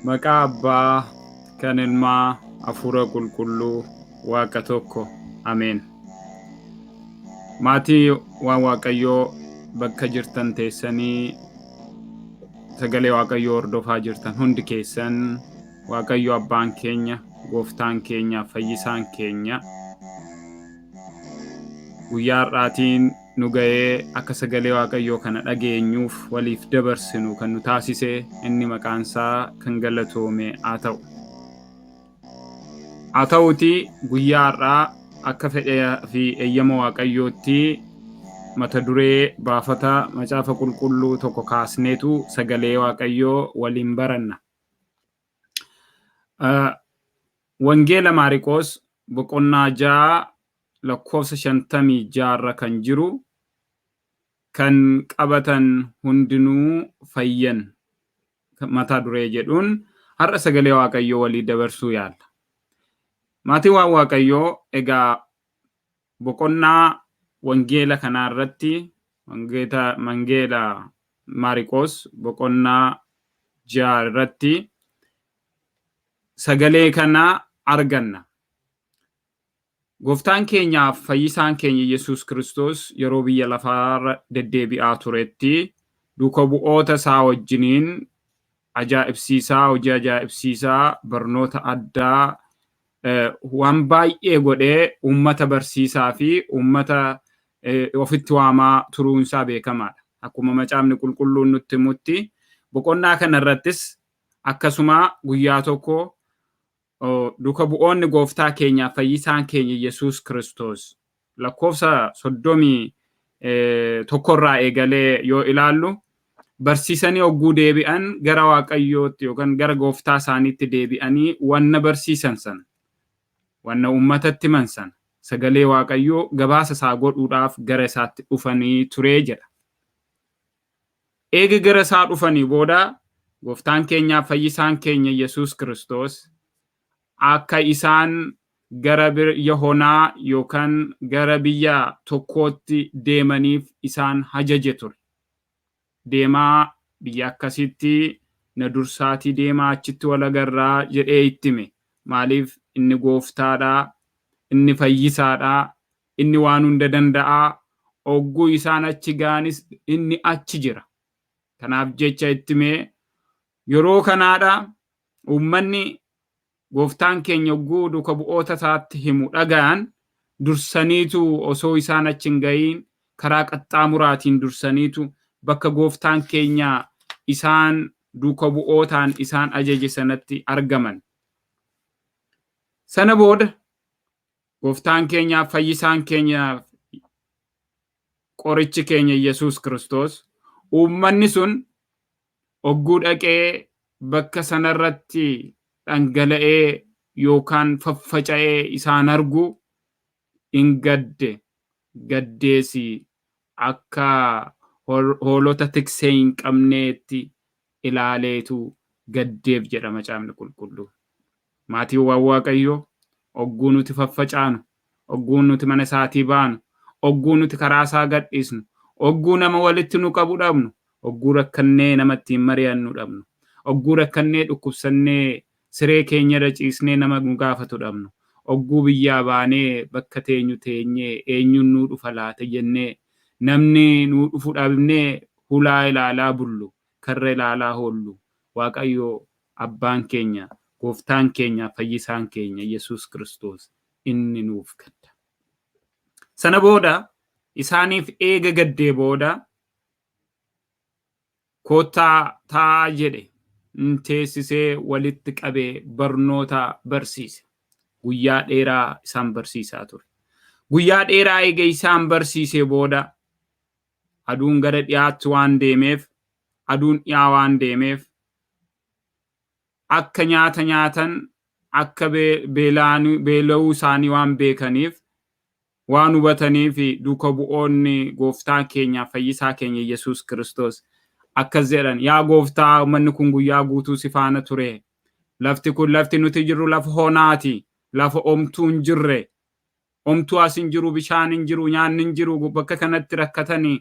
Maqaa Abbaa kan Ilmaa Hafuura Qulqulluu Waaqa tokko. Ameen. Maatii waan Waaqayyoo bakka jirtan teessanii sagalee Waaqayyoo hordofaa jirtan hundi keessan Waaqayyo Abbaan keenya, Gooftaan keenya, Fayyisaan keenya guyyaa har'aatiin nu ga'ee akka sagalee Waaqayyoo kana dhageenyuuf waliif dabarsinu kan nu taasise inni maqaan isaa kan galatoome haa ta'u. Haa ta'uutii guyyaa har'aa akka fedhee fi eeyyama Waaqayyootti mata duree baafata macaafa qulqulluu tokko kaasneetu sagalee Waaqayyoo waliin baranna. Wangeela Maariqoos boqonnaa 6 lakkoofsa 56 irra kan jiru kan qabatan hundinuu fayyan mata duree jedhuun har'a sagalee Waaqayyoo walii dabarsuu yaalla. Maatiin waan Waaqayyoo egaa boqonnaa wangeela kanaa irratti wangeela Maariqoos boqonnaa 6 irratti sagalee kana arganna. Gooftaan keenyaaf fayyisaan keenya Yesuus Kiristoos yeroo biyya lafaarra deddeebi'aa turetti duuka bu'oota isaa wajjiniin ajaa'ibsiisaa, hojii ajaa'ibsiisaa, barnoota addaa waan baay'ee godhee uummata barsiisaa fi uummata ofitti waamaa turuun isaa beekamaadha. Akkuma macaafni qulqulluun nutti himutti boqonnaa kana irrattis akkasuma guyyaa tokko duuka bu'oonni gooftaa keenyaa fayyisaan keenya Yesuus Kiristoos lakkoofsa 31 irraa eegalee yoo ilaallu barsiisanii hogguu deebi'an gara Waaqayyootti yookaan gara gooftaa isaaniitti deebi'anii wanna barsiisan sana wanna uummatatti himan sana sagalee Waaqayyoo gabaasa isaa godhuudhaaf gara isaatti dhufanii turee jedha. Eega gara isaa dhufanii booda gooftaan keenyaa fayyisaan keenya Yesuus Kiristoos akka isaan gara biyya honaa yookaan gara biyya tokkootti deemaniif isaan ajaje ture. Deemaa biyya akkasitti na dursaatii deemaa achitti wal agarraa jedhee itti hime. Maaliif inni gooftaadha, inni fayyisaadha, Inni waan hunda danda'a, ogguu isaan achi ga'anis inni achi jira. Kanaaf jecha itti himee yeroo kanaadha uummanni gooftaan keenya ogguu duuka bu'oota isaatti himu dhaga'an dursaniitu osoo isaan achi hin ga'iin karaa qaxxaamuraatiin dursaniitu bakka gooftaan keenya isaan duuka bu'ootaan isaan ajaje sanatti argaman. Sana booda Gooftaan keenyaaf fayyisaan keenya qorichi keenya Yesuus Kiristoos uummanni sun ogguu dhaqee bakka sanarratti dhangala'ee yookaan faffaca'ee isaan argu in gadde gaddeesi akka hoolota tiksee hin qabneetti ilaaleetu gaddeef jedha macaafni qulqulluu. Maatiiwwan Waaqayyoo ogguu nuti faffacaanu, ogguu nuti mana isaatii baanu, ogguu nuti karaa isaa gadhiisnu, ogguu nama walitti nu qabu dhabnu, ogguu rakkannee nama ittiin mari'annu dhabnu, ogguu rakkannee dhukkubsannee siree keenyarra ciisnee nama nu gaafatu dhabnu, ogguu biyyaa baanee bakka teenyu teenyee eenyuun nuu dhufa laata jennee namni nuu dhufu dhabnee hulaa ilaalaa bullu, karra ilaalaa hoollu, Waaqayyo Abbaan keenya, Gooftaan keenya, Fayyisaan keenya Yesuus Kiristoos inni nuuf gadda. Sana booda isaaniif eega gaddee booda koottaa taa'aa jedhe teessisee walitti qabee barnoota barsiise. Guyyaa dheeraa isaan barsiisaa ture. Guyyaa dheeraa eega isaan barsiisee booda aduun gara dhiyaatti waan deemeef aduun dhiyaa waan deemeef akka nyaata nyaatan akka beela'uu isaanii waan beekaniif waan hubataniif duuka bu'oonni gooftaa keenya fayyisaa keenya Yesuus Kiristoos akkas jedhan: "Yaa gooftaa, uummanni kun guyyaa guutuu si faana ture. Lafti kun, lafti nuti jirru lafa honaati. Lafa omtuu hin jirre. Omtuu as hin jiru, bishaan hin jiru, nyaanni hin jiru, bakka kanatti rakkatanii,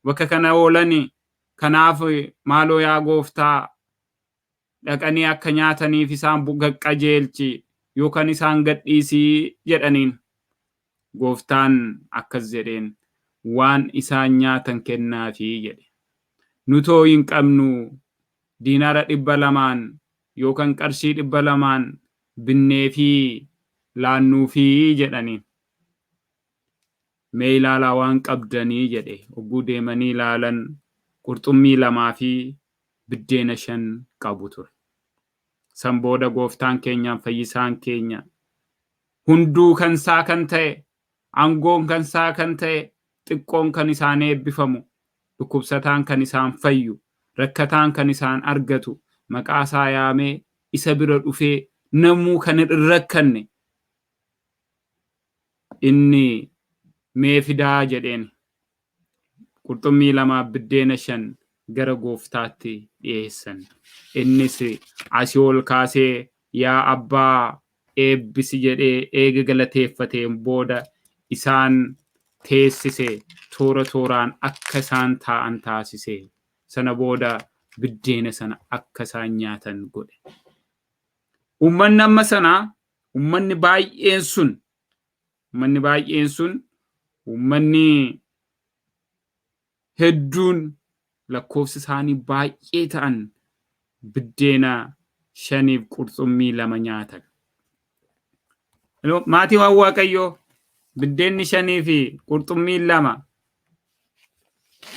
bakka kana oolanii. Kanaaf maaloo yaa gooftaa, dhaqanii akka nyaataniif isaan qajeelchi yookaan isaan gadhiisii" jedhaniin. Gooftaan akkas jedheen: "Waan isaan nyaatan kennaafii" jedhe. "Nutoo hin qabnu, diinaara 200n yookaan qarshii 200n binneefii laannuufii" jedhaniin. "Mee ilaalaa waan qabdanii" jedhe. Hogguu deemanii ilaalan qurxummii 2 fi biddeena 5 qabu ture. San booda gooftaan keenyaan fayyisaan keenya hunduu kan isaa kan ta'e, aangoon kan isaa kan ta'e, xiqqoon kan isaan eebbifamu, dhukkubsataan kan isaan fayyu, rakkataan kan isaan argatu, maqaa isaa yaamee isa bira dhufee namuu kan hin rakkanne, inni "Mee fidaa" jedheen. Qurxummii 2 biddeena 5 gara gooftaatti dhiyeessan. Innis asii ol kaasee "Yaa abbaa, eebbisi" jedhee eega galateeffateen booda isaan teessise, toora tooraan akka isaan taa'an taasise. Sana booda biddeena sana akka isaan nyaatan godhe. Uummanni amma sanaa, uummanni baay'een sun, uummanni hedduun lakkoofsi isaanii baay'ee ta'an biddeena 5f qurxummii 2 nyaatan. Maatii waan Waaqayyoo, biddeenni 5 fi qurxummiin 2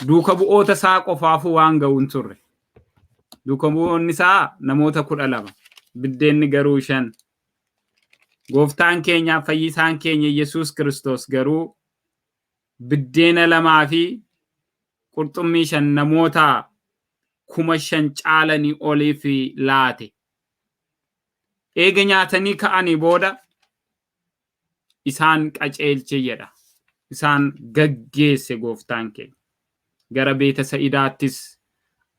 duuka bu'oota isaa qofaafuu waan ga'u hin turre. Duuka bu'oonni isaa namoota 12. Biddeenni garuu 5. Gooftaan keenya fayyisaan keenya Yesuus Kiristoos garuu biddeena 2 fi qurxummii 5 namoota 5,000 caalanii oliif laate. Eega nyaatanii ka'anii booda isaan qajeelche jedha. Isaan gaggeesse gooftaan keenya. Gara Beeta Sa'idaattis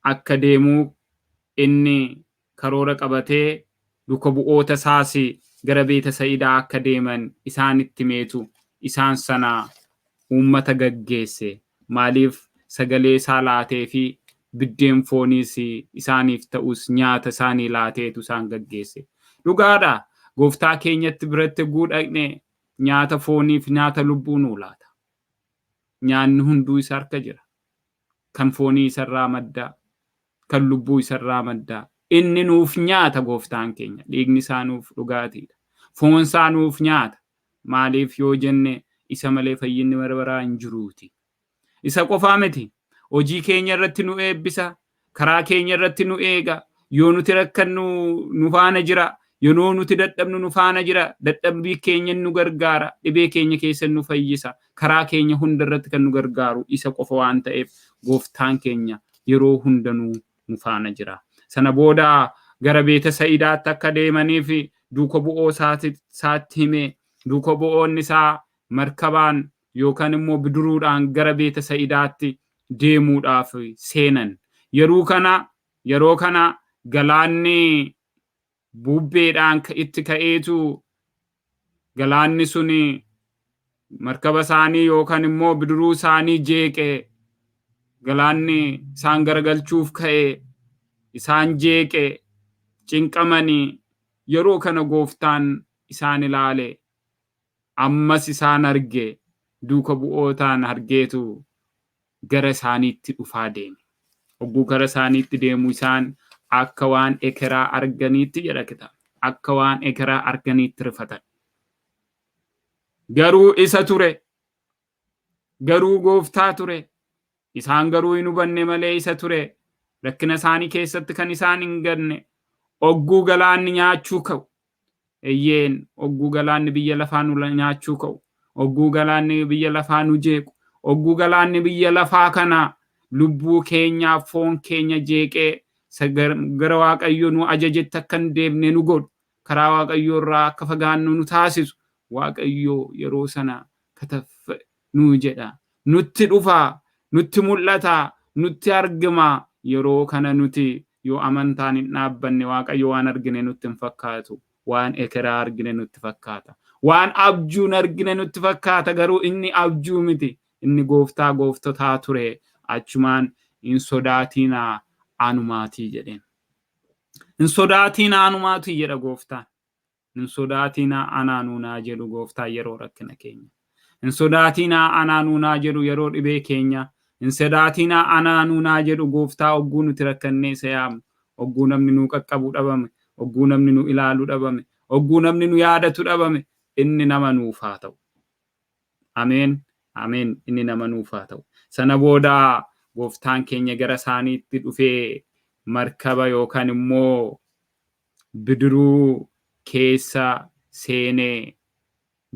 akka deemuu inni karoora qabatee duuka bu'oota isaas gara Beeta Sa'idaa akka deeman isaanitti meetu isaan sana uummata gaggeesse. Maaliif? Sagalee isaa laatee fi biddeen fooniis isaaniif ta'us nyaata isaanii laateetu isaan gaggeesse. Dhugaadha. Gooftaa keenyatti biratti guudhaqne nyaata fooniif nyaata lubbuu nuu laata. Nyaanni hunduu isa harka jira. Kan foonii isarraa maddaa, kan lubbuu isarraa maddaa. Inni nuuf nyaata gooftaan keenya. Dhiigni isaa nuuf dhugaatiidha. Foon isaa nuuf nyaata. Maaliif yoo jenne, isa malee fayyinni bara baraa hin jiruuti. Isa qofaa miti. Hojii keenya irratti nu eebbisa. Karaa keenya irratti nu eega. Yoo nuti rakkannu nu faana jira. Yeroo nuti dadhabnu nu faana jira. Dadhabbii keenya nu gargaara. Dhibee keenya keessa nu fayyisa. Karaa keenya hunda irratti kan nu gargaaru isa qofa waan ta'eef, gooftaan keenya yeroo hundanuu nu faana jira. Sana booda gara Beeta Sa'idaatti akka deemaniif duuka bu'oo isaatti hime. Duuka bu'oonni isaa markabaan yookaan immoo bidiruudhaan gara Beeta Sa'idaatti deemuudhaaf seenan. Yeroo kana galaanni bubbeedhaan itti ka'eetu, galaanni suni markaba isaanii yookaan immoo bidiruu isaanii jeeqe. Galaanni isaan garagalchuuf ka'e, isaan jeeqe, cinqamanii. Yeroo kana gooftaan isaan ilaale, ammas isaan arge, duuka bu'ootaan argeetu gara isaaniitti dhufaa deeme. Hogguu gara isaaniitti deemu isaan akka waan ekeraa arganiitti jedha kitaaba. Akka waan ekeraa arganiitti rifatan. Garuu isa ture. Garuu gooftaa ture. Isaan garuu hin hubanne malee isa ture. Rakkina isaanii keessatti kan isaan hin ganne. Ogguu galaanni nyaachuu ka'u. Eeyyeen, ogguu galaanni biyya lafaa nu nyaachuu ka'u. Ogguu galaanni biyya lafaa nu jeequ. Ogguu galaanni biyya lafaa kana lubbuu keenyaaf foon keenya jeeqee gara Waaqayyo nu ajajetti akka hin deemne nu godhu. Karaa Waaqayyoo irraa akka fagaannu nu taasisu. Waaqayyo yeroo sana Kataf nuu jedha. Nutti dhufa, nutti mul'ata, nutti argama. Yeroo kana nuti yoo amantaan hin dhaabbanne Waaqayyo waan argine nutti hin fakkaatu. Waan ekeraa argine nutti fakkaata. Waan abjuun argine nutti fakkaata garuu inni abjuu miti. Inni gooftaa gooftotaa ture. Achumaan hin sodaatinaa anumaatii jedheen. Hin sodaatinaa anumaatii jedha gooftaan. Hin sodaatinaa anaa nuunaa jedhu gooftaan yeroo rakkina keenya. Hin sodaatinaa anaa nuunaa jedhu yeroo dhibee keenya. Hin sodaatinaa anaa nuunaa jedhu gooftaa ogguu nuti rakkannee isa yaamnu. Ogguu namni nuu qaqqabu dhabame. Ogguu namni nu ilaalu dhabame. Ogguu namni nu yaadatu dhabame. Inni nama nuuf haa ta'u. Ameen. Ameen. Inni nama nuuf haa ta'u. Sana booda gooftaan keenya gara isaaniitti dhufee markaba yookaan immoo bidiruu keessa seenee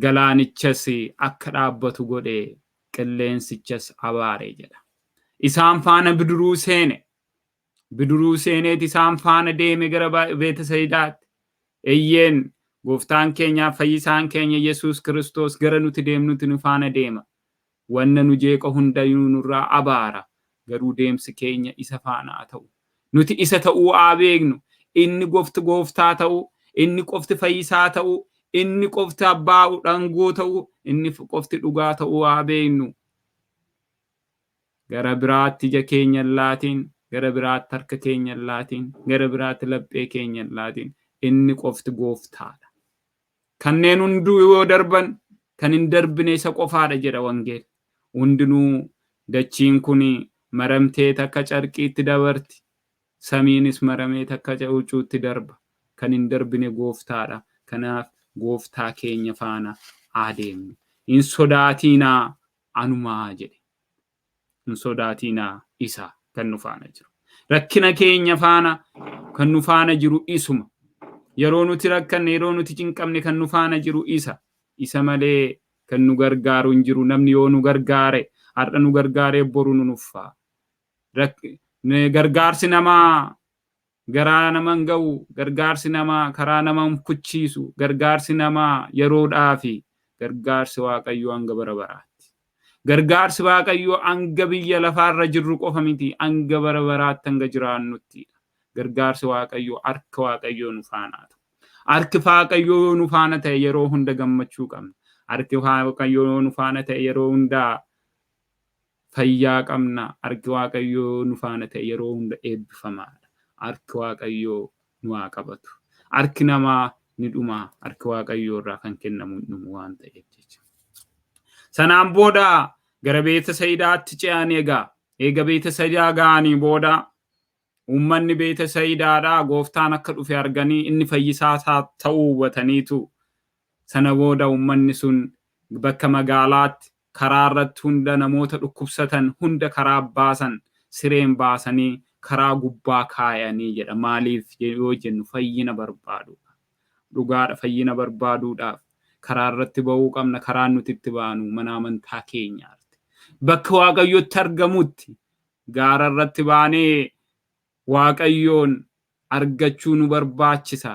galaanichas akka dhaabbatu godhe qilleensichas abaare jedha. Isaan faana bidiruu seene. Bidiruu seeneet isaan faana deeme gara Beetasayidaatti. Eeyyeen gooftaan keenya fayyisaan keenya Yesuus Kiristoos gara nuti deemnutti nu faana deema. Wanna nu jeeqa hundayyuu nurraa abaara. Garuu deemsi keenya isa faana haa ta'u. Nuti isa ta'uu haa beeknu. Inni gofti gooftaa ta'u, inni qofti fayyisaa ta'u, inni qofti abbaa dhangoo ta'u, inni qofti dhugaa ta'uu haa beeknu. Gara biraatti ija keenya hin laatiin, gara biraatti harka keenya hin laatiin, gara biraatti laphee keenya hin laatiin. Inni qofti gooftaadha. Kanneen hunduu yoo darban kan hin darbine isa qofaadha jedha wangeelli. Hundinuu dachiin kun maramtee takka carqiitti dabarti. Samiinis maramee takka huccuutti darba. Kan hin darbine gooftaadha. Kanaaf gooftaa keenya faana adeemnu. Hin sodaatiinaa anumaa jedhe. Hin sodaatiinaa isa kan nu faana jiru. Rakkina keenya faana kan nu faana jiru isuma. Yeroo nuti rakkanne, yeroo nuti cinqamne kan nu faana jiru isa. Isa malee kan nu gargaaru hin jiru. Namni yoo nu gargaare, har'a nu gargaaree boru nu nuffaa. Gargaarsi namaa garaa nama hin ga'u. Gargaarsi namaa karaa nama hin kuchiisu. Gargaarsi namaa yeroodhaafi. Gargaarsi Waaqayyoo hanga bara baraatti. Gargaarsi Waaqayyoo hanga biyya lafaarra jirru qofa miti. Hanga bara baraatti hanga jiraannuttidha. Gargaarsi Waaqayyoo harka Waaqayyoo nu faana ta'u. Harki Waaqayyoo yoo nu faana ta'e yeroo hunda gammachuu qabna. Harki Waaqayyoo yoo nu faana ta'e yeroo hunda fayyaa qabna. Harki Waaqayyoo yoo nu faana ta'e yeroo hunda eebbifamaadha. Harki Waaqayyoo nu haa qabatu. Harki namaa ni dhuma. Harki Waaqayyoo irraa kan kennamu hin dhumu waan ta'eef jecha. Sanaan booda gara Beetasayidaatti ce'an egaa. Eega Beetasayidaa ga'anii booda Uummanni Beetasayidaadhaa gooftaan akka dhufe arganii inni fayyisaa isaa ta'uu hubataniitu sana booda uummanni sun bakka magaalaatti karaa irratti hunda namoota dhukkubsatan hunda karaa baasan sireen baasanii karaa gubbaa kaayanii jedha. Maaliif yoo jennu fayyina barbaaduudha. Dhugaadha fayyina barbaaduudhaaf karaa irratti ba'uu qabna. Karaan nuti itti baanu mana amantaa keenyaatti. Bakka Waaqayyotti argamutti Gaara irratti baanee Waaqayyoon argachuu nu barbaachisa.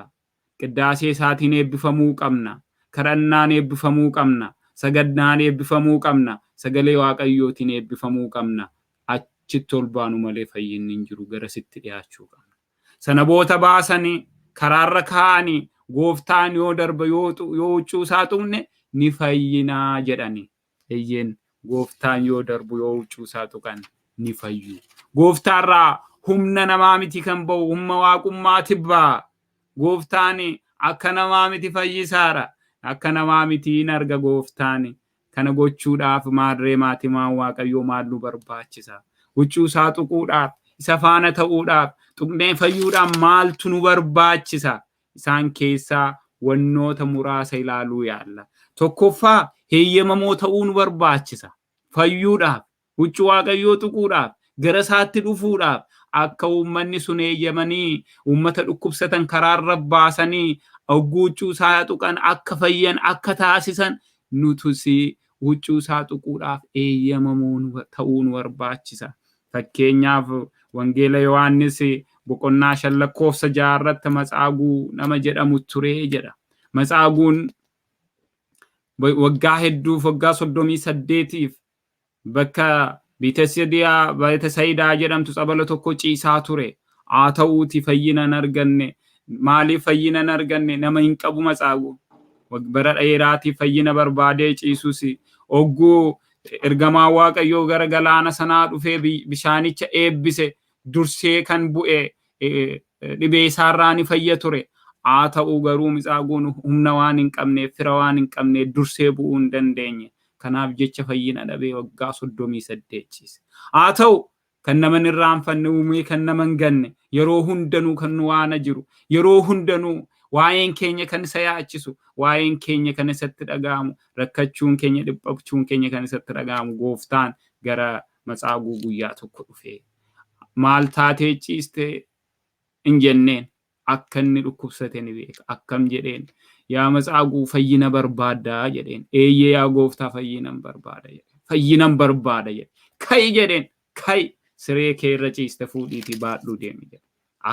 Qiddaasee isaatiin eebbifamuu qabna. Kadhannaan eebbifamuu qabna. Sagadnaan eebbifamuu qabna. Sagalee Waaqayyootiin eebbifamuu qabna. Achitti ol baanu malee fayyinni hin jiru. Garasitti dhiyaachuu qabna. Sana boota baasanii karaarra kaa'anii gooftaan yoo darba yoo huccuu isaa tuqne ni fayyinaa jedhani. Eeyyeen gooftaan yoo darbu yoo huccuu isaa tuqan ni fayyu. Gooftaarraa humna namaa miti kan ba'u humna waaqummaati ba'a. Gooftaan akka namaa miti fayyisaadha. Akka namaa miti hin arga gooftaan. Kana gochuudhaaf maarree maatimaan waaqayyoo maal nu barbaachisa? Huccuu isaa tuquudhaaf, isa faana ta'uudhaaf, tuqnee fayyuudhaaf maaltu nu barbaachisa? Isaan keessaa wannoota muraasa ilaaluu yaalla. Tokkoffaa heeyyamamoo ta'uu nu barbaachisa. Fayyuudhaaf, huccuu Waaqayyoo tuquudhaaf, gara isaatti dhufuudhaaf akka uummanni sun heeyyamanii uummata dhukkubsatan karaarra baasanii hogguu huccuu isaa tuqan akka fayyan akka taasisan nutus huccuu isaa tuquudhaaf eeyyamamoo ta'uu nu barbaachisa. Fakkeenyaaf Wangeela Yohaannis boqonnaa 5 lakkoofsa 6 irratti matsaaguu nama jedhamu ture jedha. Matsaaguun Waggaa hedduuf, waggaa 38f bakka Beetesaayidaa jedhamtu tsabala tokko ciisaa ture. Haa ta'uuti fayyina hin arganne. Maaliif fayyina hin arganne? Nama hin qabu matsaagu. Bara dheeraatiif fayyina barbaadee ciisus, ogguu ergamaa Waaqayyoo gara galaana sanaa dhufee bishaanicha eebbise, dursee kan bu'e dhibee isaarraa ni fayya ture. Haa ta'u garuu mitsaaguun humna waan hin qabneef, fira waan hin qabneef, dursee bu'uu hin dandeenye. Kanaaf jecha fayyina dhabee waggaa 38 ciise. Haa ta'u, kan nama hin irraanfanne, uumee kan nama hin ganne, yeroo hundanuu kan nu waana jiru, yeroo hundanuu waa'een keenya kan isa yaachisu, waa'een keenya kan isatti dhaga'amu, rakkachuun keenya, dhiphachuun keenya kan isatti dhaga'amu gooftaan gara matsaaguu guyyaa tokko dhufee, "Maal taatee ciiste?" hin jenneen. Akka inni dhukkubsate ni beeka. Akkam jedheen? "Yaa matsaaguu, fayyina barbaaddaa?" jedheen. "Eeyyee yaa gooftaa, fayyinan barbaada" jedhe. "Fayyinan barbaada" jedhe. "Ka'i" jedheen. "Ka'i, siree kee irra ciiste fuudhiitii baadhuu deemi" jedhe.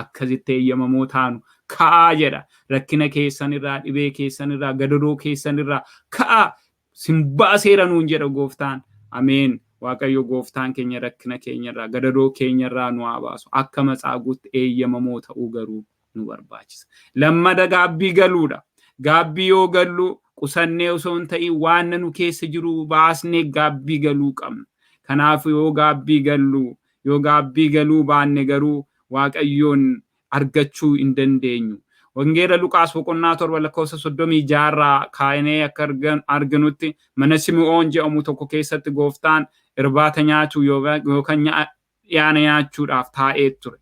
Akkasitti eeyyamamoo taanu ka'aa jedha. Rakkina keessan irraa, dhibee keessan irraa, gadadoo keessan irraa ka'aa, sin baaseera nuun jedha gooftaan. Ameen. Waaqayyo gooftaan keenya rakkina keenya irraa, gadadoo keenya irraa nu haa baasu. Akka matsaaguutti eeyyamamoo ta'uu garuu nu barbaachisa. Lammada gaabbii galuudha. Gaabbii yoo gallu qusannee osoo hin ta'in, waan nu keessa jiru baasnee gaabbii galuu qabna. Kanaaf yoo gaabbii gallu, yoo gaabbii galuu baanne garuu Waaqayyoon argachuu hin dandeenyu. Wangeela Luqaas boqonnaa 7 lakkoofsa 36rraa kaa'inee akka arginutti, mana Simi'oon jedhamu tokko keessatti gooftaan irbaata nyaachuu yookaan dhiyaana nyaachuudhaaf taa'ee ture.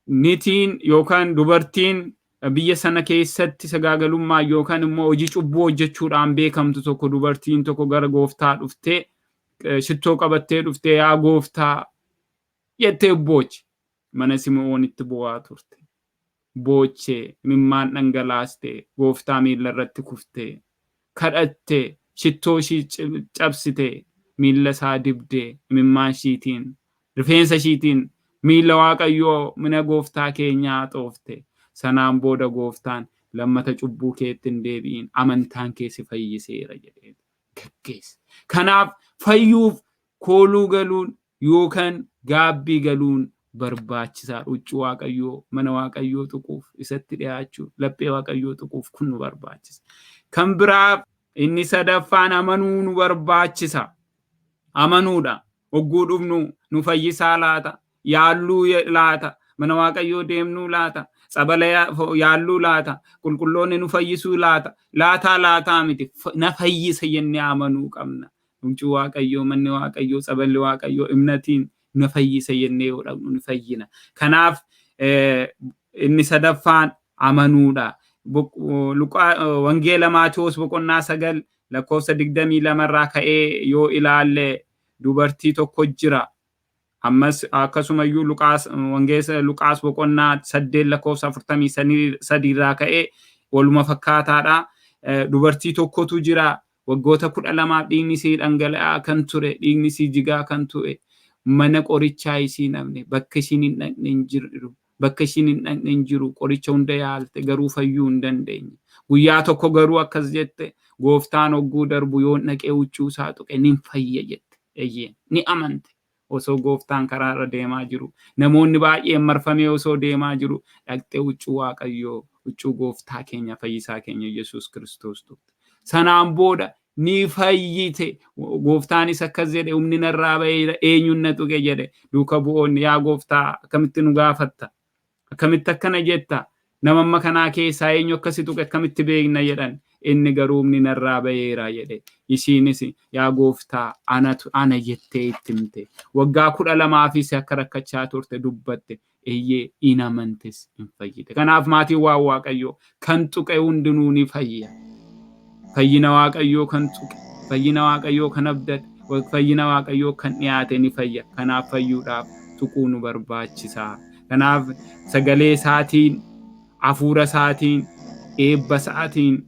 Nitiin yookaan dubartiin biyya sana keessatti sagaagalummaa yookaan immoo hojii cubbuu hojjechuudhaan beekamtu tokko, dubartiin tokko gara gooftaa dhuftee, shittoo qabattee dhuftee, "Yaa gooftaa" jettee booche. Mana Simi'oonitti bu'aa turte. Boochee, imimmaan dhangalaastee, gooftaa miilla irratti kuftee, kadhattee, shittoo ishii cabsitee, miilla isaa dibdee, imimmaan ishiitiin, rifeensa ishiitiin miilla Waaqayyoo mana gooftaa keenyaa xoofte. Sanaan booda gooftaan, "Lammata cubbuu keetti hin deebi'in, amantaan kee si fayyiseera" jedhee gaggeesse. Kanaaf fayyuuf kooluu galuun yookaan gaabbii galuun barbaachisaadha. Huccuu Waaqayyoo, mana Waaqayyoo tuquuf, isatti dhiyaachuu, laphee Waaqayyoo tuquuf kun nu barbaachisa. Kan biraa inni sadaffaan amanuu nu barbaachisa. Amanuudha. Hogguu dhufnu nu fayyisaa laata? Yaalluu laata? Mana Waaqayyoo deemnuu laata? Tsabala yaalluu laata? Qulqulloonni nu fayyisuu laata? Laataa laataa miti. Na fayyisa jennee amanuu qabna. Huccuu Waaqayyoo, manni Waaqayyoo, tsaballi Waaqayyoo imnatiin na fayyisa jennee yoo dhaqnu ni fayyina. Kanaaf inni sadaffaan amanuudha. Wangeela Maatiyuus boqonnaa 9 lakkoofsa 22 irraa ka'ee yoo ilaalle, dubartii tokko jira. Ammas akkasumayyuu Luqaas, Wangeela Luqaas boqonnaa 8 lakkoofsa 43 irraa ka'ee waluma fakkaataadha. Dubartii tokkotu jira. Waggoota 12f dhiigni isii dhangala'aa kan ture, dhiigni isii jigaa kan ture, mana qorichaa isii namne, bakka ishiin hin dhaqne hin jiru. Bakka ishiin hin dhaqne hin jiru. Qoricha hunda yaalte, garuu fayyuu hin dandeenye. Guyyaa tokko garuu akkas jette: "Gooftaan hogguu darbu yoon dhaqee huccuu isaa tuqe nin fayya" jette. Eeyyee, ni amante. Osoo gooftaan karaa irra deemaa jiru, namoonni baay'een marfamee osoo deemaa jiru, dhaqxee huccuu Waaqayyoo, huccuu gooftaa keenya fayyisaa keenya Yesuus Kiristoos tuqxe. Sanaan booda ni fayyite. Gooftaanis akkas jedhe: "Humni narraa ba'eera, eenyuun na tuqe?" jedhe. Duuka bu'oonni, "Yaa gooftaa, akkamitti nu gaafatta? Akkamitti akkana jetta? Nama amma kanaa keessaa eenyu akkasi tuqe akkamitti beekna?" jedhan. Inni garuu, "Humni narraa ba'eera" jedhe. Ishiinis, "Yaa gooftaa, anatu ana" jettee itti himte. Waggaa 12fis akka rakkachaa turte dubbatte. Eeyyee, in amantes, hin fayyite. Kanaaf maatiin waan Waaqayyoo kan tuqe hundinuu ni fayya. Fayyina Waaqayyoo kan tuqe, fayyina Waaqayyoo kan abdate, fayyina Waaqayyoo kan dhiyaate ni fayya. Kanaaf fayyuudhaaf tuquu nu barbaachisa. Kanaaf sagalee isaatiin, hafuura isaatiin, eebba isaatiin,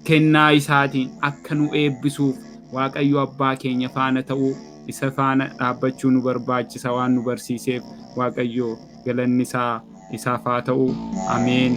kennaa isaatiin akka nu eebbisuuf Waaqayyo abbaa keenya faana ta'uu, isa faana dhaabbachuu nu barbaachisa. Waan nu barsiiseef Waaqayyo galanni isaa isaaf haa ta'u. Ameen.